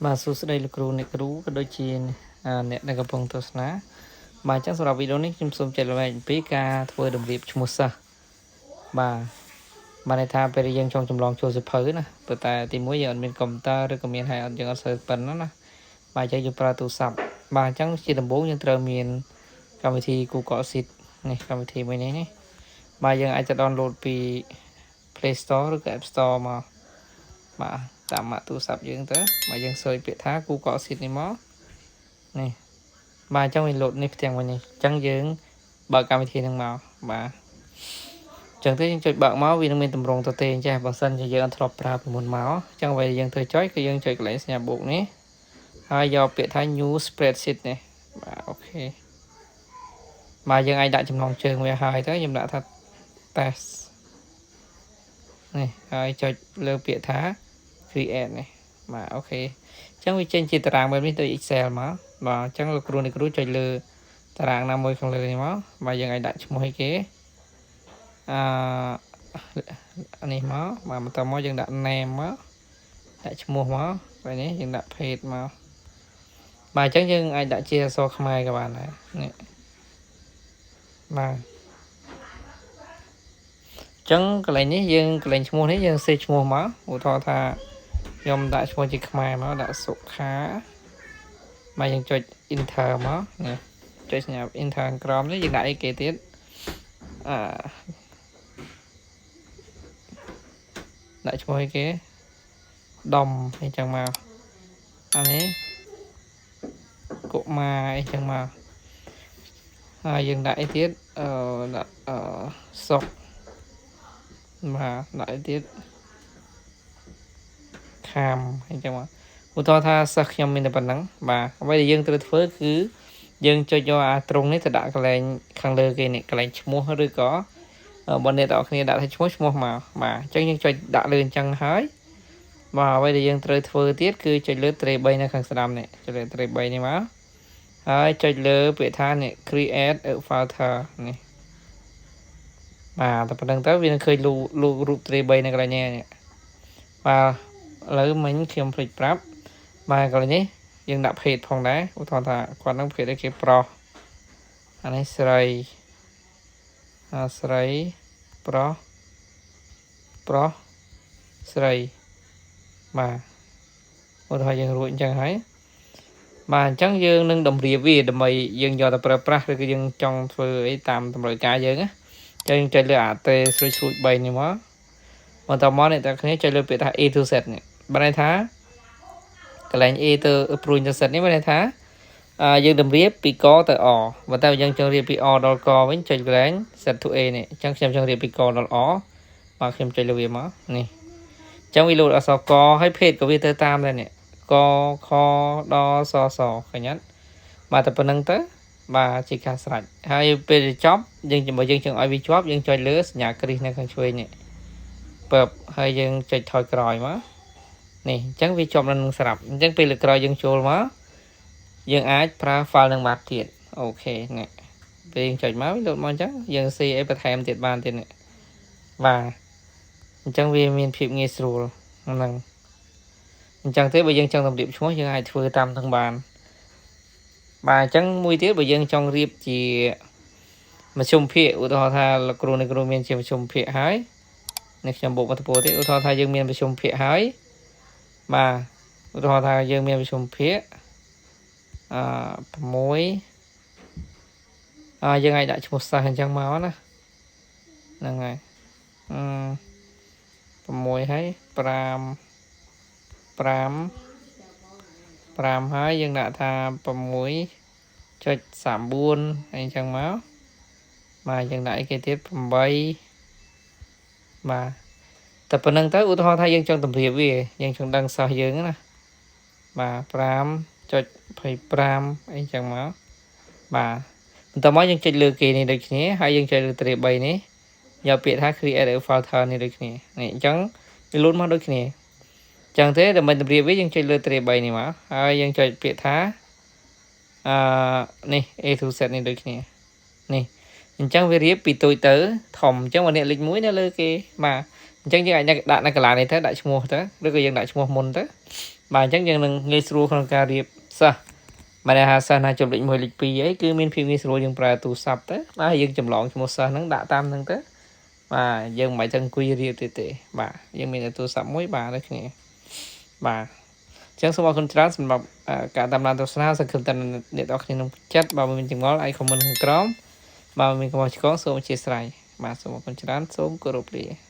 បាទសួស្តីលោកគ្រូអ្នកគ្រូក៏ដូចជាអ្នកដែលកំពុងទស្សនាបាទអញ្ចឹងសម្រាប់វីដេអូនេះខ្ញុំសូមចែករំលែកអំពីការធ្វើតម្រៀបឈ្មោះសិស្សបាទបានន័យថាពេលដែលយើងចង់ចម្លងចូលសៀវភៅណាព្រោះតែទីមួយយើងអត់មានកុំព្យូទ័រឬក៏មានហើយអត់យើងអត់សូវប៉ិនណាណាបាទអញ្ចឹងយើងប្រើទូរស័ព្ទបាទអញ្ចឹងជាដំបូងយើងត្រូវមានកម្មវិធី Google Sheet នេះកម្មវិធីមួយនេះនេះបាទយើងអាចទៅ download ពី Play Store ឬក៏ App Store មកបាទតាមម៉ាកទូរស័ព្ទយើងទៅបាទយើង search ពាក្យថា Google Sheet នេះមកនេះបាទអញ្ចឹងវា load នេះផ្ទាំងមួយនេះអញ្ចឹងយើងបើកកម្មវិធីហ្នឹងមកបាទអញ្ចឹងទេយើងចុចបើកមកវានឹងមានតម្រងទៅទេអញ្ចេះបើសិនជាយើងអត់ធ្លាប់ប្រើពីមុនមកអញ្ចឹងអ្វីដែលយើងត្រូវចុចគឺយើងចុចកន្លែងសញ្ញាបូកនេះហើយយកពាក្យថា new spreadsheet នេះបាទ OK បាទយើងអាចដាក់ចំណងជើងវាហើយទៅខ្ញុំដាក់ថា test នេះហើយចុចលើពាក្យថា create នេះបាទ OK អញ្ចឹងវាចេញជាតារាងបែបនេះដូច Excel មកបាទអញ្ចឹងលោកគ្រូអ្នកគ្រូចុចលើតារាងណាមួយខាងលើនេះមកបាទយើងអាចដាក់ឈ្មោះឲ្យគេអឺនេះមកបាទបន្តមកយើងដាក់ name មកដាក់ឈ្មោះមកបែបនេះយើងដាក់ ភេទ មកបាទអញ្ចឹងយើងអាចដាក់ជាអក្សរខ្មែរក៏បានដែរនេះបាទចឹងកន្លែងនេះយើងកន្លែងឈ្មោះនេះយើងសេឈ្មោះមកឧទាហរណ៍ថាខ្ញុំដាក់ឈ្មោះជាខ្មែរមកដាក់សុខាបាទយើងចុច enter មកនេះចុចសញ្ញា enter ក្រោមនេះយើងដាក់អីគេទៀតអឺដាក់ឈ្មោះអីគេដំអីចឹងមកអានេះកុមារអីចឹងមកហើយយើងដាក់អីទៀតអឺដាក់អឺសុកបាទដាក់អីទៀតខាមអញ្ចឹងមកឧទាហរណ៍ថាសិស្សខ្ញុំមានតែប៉ុណ្ណឹងបាទអ្វីដែលយើងត្រូវធ្វើគឺយើងចុចយកអាត្រង់នេះទៅដាក់កន្លែងខាងលើគេនេះកន្លែងឈ្មោះឬក៏បើអ្នកទាំងអស់គ្នាដាក់ថាឈ្មោះឈ្មោះមកបាទអញ្ចឹងយើងចុចដាក់លើអញ្ចឹងហើយបាទអ្វីដែលយើងត្រូវធ្វើទៀតគឺចុចលើត្រេ3នៅខាងស្ដាំនេះចុចលើត្រេ3នេះមកហើយចុចលើពាក្យថានេះ create a filter នេះបាទតែប៉ុណ្្នឹងទៅវានឹងឃើញលូលូរូបត្រេ3នៅកន្លែងនេះបាទឥឡូវមិញខ្ញុំភ្លេចប្រាប់បាទកន្លែងនេះយើងដាក់ភេទផងដែរឧទាហរណ៍ថាគាត់នឹងភេទអីគេប្រុសអានេះស្រីអាស្រីប្រុសប្រុសស្រីបាទឧទាហរណ៍យើងរួចអញ្ចឹងហើយបាទអញ្ចឹងយើងនឹងតម្រៀបវាដើម្បីយើងយកទៅប្រើប្រាស់ឬក៏យើងចង់ធ្វើអីតាមតម្រូវការយើងណាចឹងចុចលើអាត្រេស្រួចស្រួច3នេះមកបន្តមកអ្នកទាំងគ្នាចុចលើពាក្យថា A to Z នេះបានន័យថាកន្លែង A ទៅព្រួញទៅ Z នេះបានន័យថាយើងតម្រៀបពីកទៅអប៉ុន្តែយើងចង់រៀបពីអដល់កវិញចុចកន្លែង Z to A នេះអញ្ចឹងខ្ញុំចង់រៀបពីកដល់អបាទខ្ញុំចុចលើវាមកនេះអញ្ចឹងវាលោតអក្សរកហើយភេទក៏វាទៅតាមដែរនេះកខដសសឃើញអត់បាទតែប៉ុណ្្នឹងទៅបាទជាការស្រេចហើយពេលចប់យើងបើយើងចង់ឲ្យវាជាប់យើងចុចលើសញ្ញាគ្រីសនៅខាងឆ្វេងនេះពើបហើយយើងចុចថយក្រោយមកនេះអញ្ចឹងវាជាប់នៅនឹងស្រាប់អញ្ចឹងពេលលើក្រោយយើងចូលមកយើងអាចប្រើ file នឹងបានទៀត OK នេះពេលយើងចុចមកវាលោតមកអញ្ចឹងយើងស៊ីអីបន្ថែមទៀតបានទៀតនេះបាទអញ្ចឹងវាមានភាពងាយស្រួលហ្នឹងអញ្ចឹងទេបើយើងចង់តម្រៀបឈ្មោះយើងអាចធ្វើតាមនឹងបានបាទអញ្ចឹងមួយទៀតបើយើងចង់រៀបជាមធ្យមភាគឧទាហរណ៍ថាលោកគ្រូអ្នកគ្រូមានជាមធ្យមភាគហើយនេះខ្ញុំបុកមកតពោទៀតឧទាហរណ៍ថាយើងមានមធ្យមភាគហើយបាទឧទាហរណ៍ថាយើងមានមធ្យមភាគអឺ6អើយើងអាចដាក់ឈ្មោះសិស្សអញ្ចឹងមកណាហ្នឹងហើយអឺ6ហើយ5 5 5ហើយយើងដាក់ថា6.34អីចឹងមកបាទយើងដាក់អីគេទៀត8បាទតែប៉ុណ្្នឹងទៅឧទាហរណ៍ថាយើងចង់តម្រៀបវាយើងចង់ដឹងសិស្សយើងណាបាទ5.25អីចឹងមកបាទបន្តមកយើងចុចលើគេនេះដូចគ្នាហើយយើងចុចលើត្រេ3នេះយកពាក្យថា create a filter នេះដូចគ្នានេះអញ្ចឹងវាលូនមកដូចគ្នាចឹងទេដើម្បីតម្រៀបវាយើងចុចលើត្រេ3នេះមកហើយយើងចុចពាក្យថាអឺនេះ A to Z នេះដូចគ្នានេះអញ្ចឹងវារៀបពីតូចទៅធំអញ្ចឹងបើអ្នកលេខ1នៅលើគេបាទអញ្ចឹងយើងអាចដាក់នៅកន្លែងនេះទៅដាក់ឈ្មោះទៅឬក៏យើងដាក់ឈ្មោះមុនទៅ បាទអញ្ចឹងយើងនឹងងាយស្រួលក្នុងការរៀបសិស្សបើន័យថាសិស្សណាជប់លេខ1លេខ2អីគឺមានភាពងាយស្រួលយើងប្រើទូរស័ព្ទទៅបាទយើងចម្លងឈ្មោះសិស្សហ្នឹងដាក់តាមហ្នឹងទៅបាទយើងមិនបាច់ទៅអង្គុយរៀបទេទេបាទយើងមានតែទូរស័ព្ទមួយបាទដូចគ្នាបាទអញ្ចឹងសូមអរគុណច្រើនសម្រាប់ការតាមដានទស្សនាសង្ឃឹមថាអ្នកទាំងអស់គ្នានឹងចិត្តបើមានចម្ងល់អាច comment ខាងក្រោមបើមានកំហុសឆ្គងសូមអធ្យាស្រ័យបាទសូមអរគុណច្រើនសូមគោរពលា។